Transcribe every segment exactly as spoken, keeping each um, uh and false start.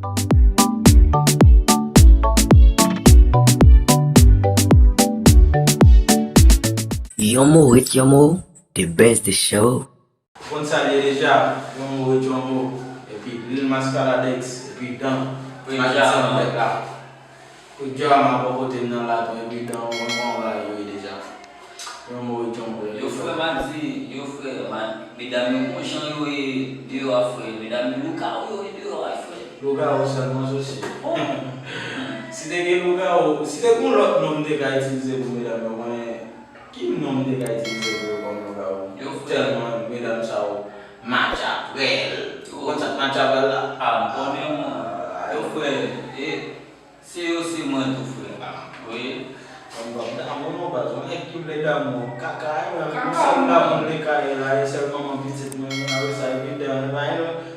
Yon mo ret yon mo, the best the show. Konn sa l ye deja, yon mo ret yon mo. Epi Lil Maskaladex, epi Dan, Majik Sanbèk la. Pou Djama bò kote m nan la tou, epi Dan, ou konn kòman bagay yo ye deja. Yon mo ret yon mo. Yo frè, m a di, yo frè, m a, medam yo gon jan yo ye deyò a frè, medam yo lougawou yo ye deyò a frè. Lougawou sèlman sou si. Si te gen lougawou, si te gen yon lòt non m te ka itilize pou medam yo, konnen ki non m te ka itilize pou yo kòm lougawou? Yo frè. Tèlman medam sa yo match apèl. Ou konn sa k match apèl la? Ah, m konnen mwen. Yo frè, e, se yo se mwen tou frè. Wi. Mwen pa damou non baz, yon nèg ki vle damou, kaka, e mwen menm, yon sèl damou m te ka ye la, e sèl manman pitit mwen, apre sa, epi dan, e pa,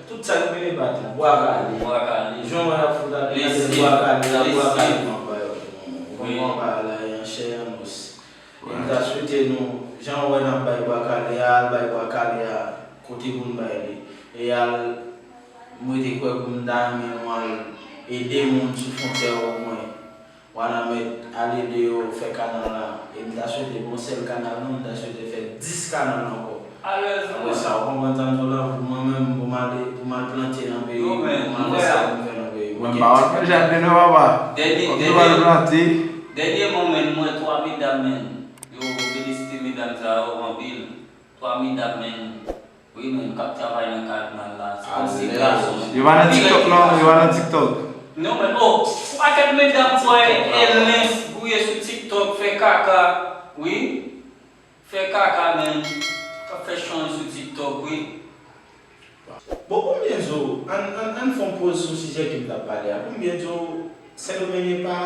tout sa k vini pa tou, bwa kale. Bwa kale. Jan w wè y ap fout ap gade bwa kale la, bwa kale m ap ba yo. Ou konprann bagay la, e an chè, e an os. E m ta swete nou, jan w wè n ap bay bwa kale a, al bay bwa kale a, kote pou n bay li. E al, m rete kwè pou m ta renmen nou al ede moun sou fwontyè omwen. Wanament al ede yo fè kanal la. E m ta swete pa yon sèl kanal non, m ta swete fè dis kanal ankò. Apre sa, ou konprann sa m di w la, pou mwen menm, pou m ale, pou m al plante nan peyi m, pou m al fè sa pou m fè nan peyi m. Mwen pa wè fè jaden non, papa. Dènye, dènye, dènye moman, m wè twa medam, men, yo felisite medam sa yo anpil. Twa medam, men, wi, men, k ap travay nan kanal la. Se kòmsi gason. Yo pa nan TikTok non, yo pa nan TikTok. Non, men, oh, yon pakèt medam, bòy, e lens gouye sou TikTok, fè kaka, wi. Fè kaka, men, k ap fè chonj sou TikTok, wi. Bon, pou m byen di w, ann, ann, ann fè yon poz sou sijè ke m t ap pale a. Pou m byen di w, Sendomeng e pa,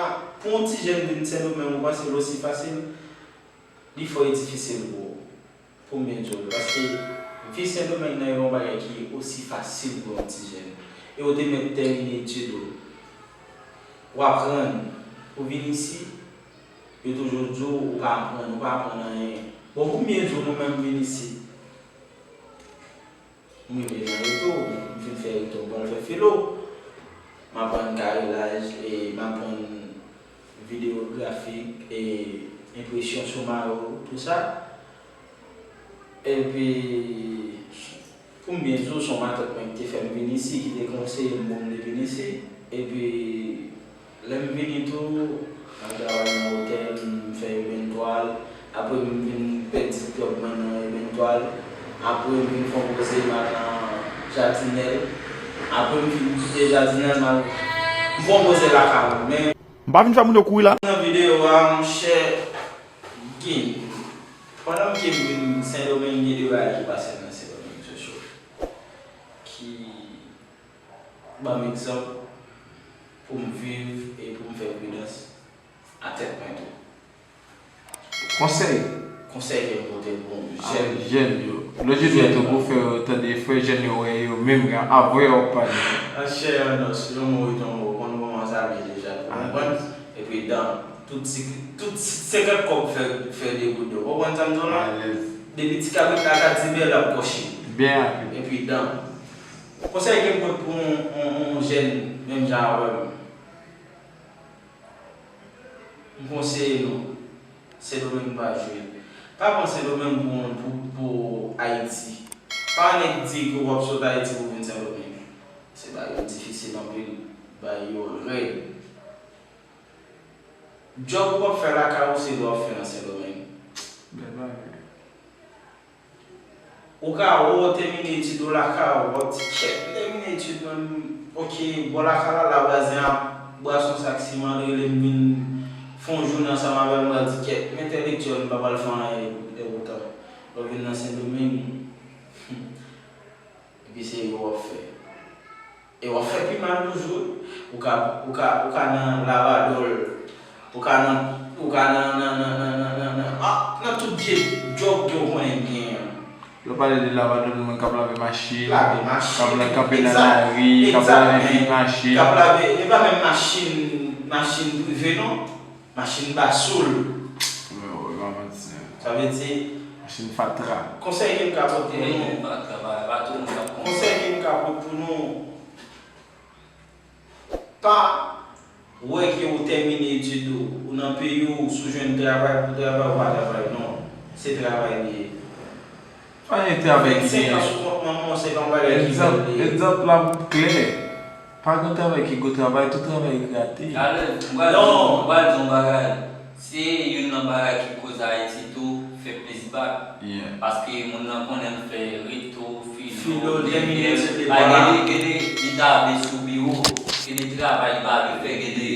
pou yon ti jèn vin Sendomeng, ou panse l osi fasil? Li fò e difisil pou ou. Pou m byen di w, paske vi Sendomeng nan e pa yon bagay ki osi fasil pou yon ti jèn. E ou te mèt tèmine etid ou. Ou aprann, ou vin isi, yo toujou di w ou pa aprann, ou pa aprann anyen. Bon, pou m byen di w, mwen menm m vin isi. M rive nan reto, m fin fè reto, m pral fè filo. M aprann karelaj, e m aprann videyografi, e enpresyon sou mayo, tou sa. Epi, pou m byen di w, se yon matant mwen ki te fè m vin isi, ki te konseye m pou m te vin isi. Epi, lè m vini tou, m al travay nan otèl, m fè ebèn twal. Apre, m vin pèdi djòb mwen nan ebèn twal. Apre, m vin fè yon poze, m al nan jadinèl. Apre, m fin kite jadinèl, m al, m fè yon poze lakay mwen. Men, m pa vin fè moun yo kouri la. Nan videyo a, monchè, gen, pandan m ke m vin Sendomeng, gen de bagay ki pase nan Sendomeng, sosyo. Ki ban m egzanp pou m viv e pou m fè pridans a tèt mwen tou. Konsèy. Konsèy ke m pote pou jèn, jèn yo. Lòt jèn yo tou pou fè yo tande, frè, jèn yo wè yo menm jan avè w ap pale. An chè an os, yon mo ret yon mo, ou konn kòman sa ye deja, ou konprann? Epi dan, tout ti, tout ti senkant kòb fè, fè de goud yo. Ou konprann sa m di w la? Depi ti kabrit la ka di bèl l ap kòche. Byen rapid. Epi dan. Konsèy ke m pot pou yon, yon, yon jèn menm jan avè m. M konseye nou, Sendomeng pa jwe. Pa pran Sendomeng pou, pou, pou Ayiti. Pa nèk di ke w ap sot Ayiti pou vin Sendomeng. Se bagay yo difisil anpil, bagay yo rèd. Djòb ou p ap fè lakay ou, se li w ap fè nan Sendomeng. Bèl bagay. Ou ka wè w tèmine etid ou lakay ou, w ap di, "Kèt, m tèmine etid mwen, m, oke, bò lakay la, la vwazen an ap brase yon sak siman, l rele m vin fè yon jounen ansanm avè l," m pral di, "Kèt, m entèlektyèl, m pa pral fè anyen," epoutan, lè w vin nan Sendomeng, epi se yo w ap fè. E w ap fè pi mal toujou. Ou ka, ou ka, ou ka nan lavadòl. Ou ka nan, ou ka nan, nan, nan, ah, nan tout vye djòg ke w konnen k genyen an. Lè w pale de lavadòl, moun k ap lave machin, k ap kanpe nan lari, k ap lave vit machin. K ap lave, e pa menm machin, machin prive non. Machin basoul. Wi, wi, pa manti. Sa vle di, machin fatra. Konsèy ke m ka pote pou nou. Konsèy ke m ka pote pou nou. pa wè ke ou tèmine etid ou, ou nan peyi w, si w jwenn travay pou travay, ou pa travay, non. Se travay li ye. Pa gen travay ki gen. Egzanp, egzanp la klè. Pa gen travay ki gwo travay, tout travay rate. Alèz, m pral di w, m pral di w yon bagay. Se youn nan bagay ki koz Ayiti tou fè plis bak. Paske moun nan konnen l fè reto, filo, leve, gade, gade, li ta vle sou biwo, gade travay li pa vle fè, gade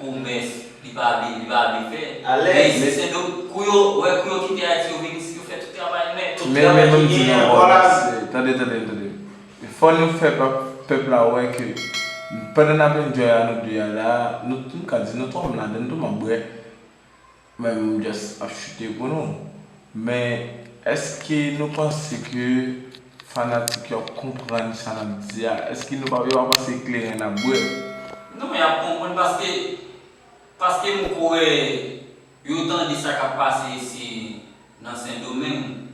komès li pa vle, li pa vle fè. Men isi Sendomeng, kou yo, wè kou yo kite Ayiti, yo vin isi, yo fè tout travay nèt. Men, men ban m di nou yon bagay, tande, tande, tande. Fò nou fè pèp la wè ke pandan n ap enjoy a nou de a la, nou, m ka di nou twa m ladan, nou twa m ap bwè. Men m just ap choute pou nou. Men èske nou panse ke fanatik yo ap konprann sa n ap di a? Èske nou pa, yo pa panse kleren n ap bwè? Non, y ap konprann paske, paske m kwè yo tande sa k ap pase isi nan Sendomeng.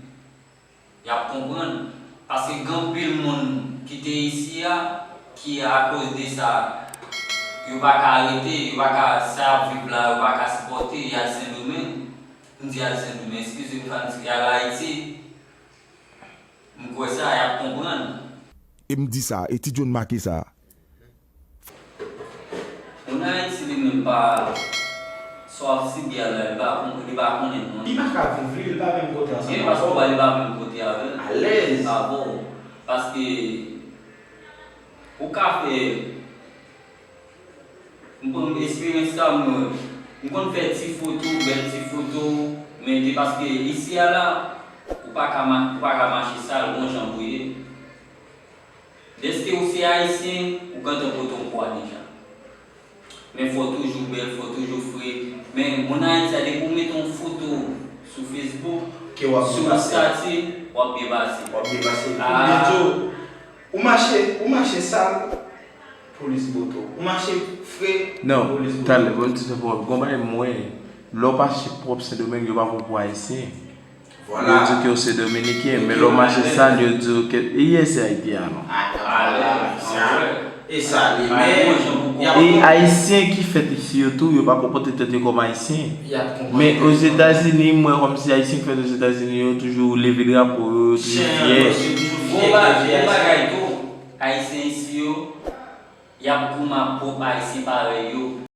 Y ap konprann. Paske gen anpil moun ki te isi a, ki akoz de sa, yo pa ka rete, yo pa ka, sa y ap viv la, yo pa ka sipòte, y al Sendomeng. M di al Sendomeng, eskize m, fanatik, y al Ayiti. M kwè sa, y ap konprann. E m di sa, e Ti John make sa. Moun Ayiti li menm pa, sa w ap sibi a la, li pa, li pa konnen non. Li pa ka viv li, li pa menm kote ansanm avè w. Li pa menm kote avè l. Alèz. Li pa bò. Paske ou ka fè, m pran eksperyans sa m, m konn fè ti foto, bèl ti foto, mete paske isi a la, ou pa ka, ou pa ka mache sal, gon jan pou ye. Dèske ou se ayisyen, ou gentan pote yon pwa deja. Men fò w toujou bèl, fò w toujou fre. Men moun Ayiti a, depi w mete yon foto sou Facebook, sou estati, w ap byen pase. W ap byen pase. Epi byen tou, ou mache, ou mache sal, polis bote w. Ou mache fre, polis bote w. Non, talè, ban m di sa pou w, gon bagay m wè, lè w mache pwòp Sendomeng, yo pa pran w pou ayisyen. Yo di ke w se Dominiken, men lè w mache sal, yo di w ke, e yes, se Ayiti a non. E Ayisyen ki fèt isi yo tou, yo pa konpòte tèt yo kòm Ayisyen. Men Ozetazini, m wè kòmsi Ayisyen ki fèt Ozetazini yo toujou leve drapo yo, yo toujou fyè. Gon bagay tou, Ayisyen isi yo, y ap goumen ak pwòp Ayisyen parèy yo.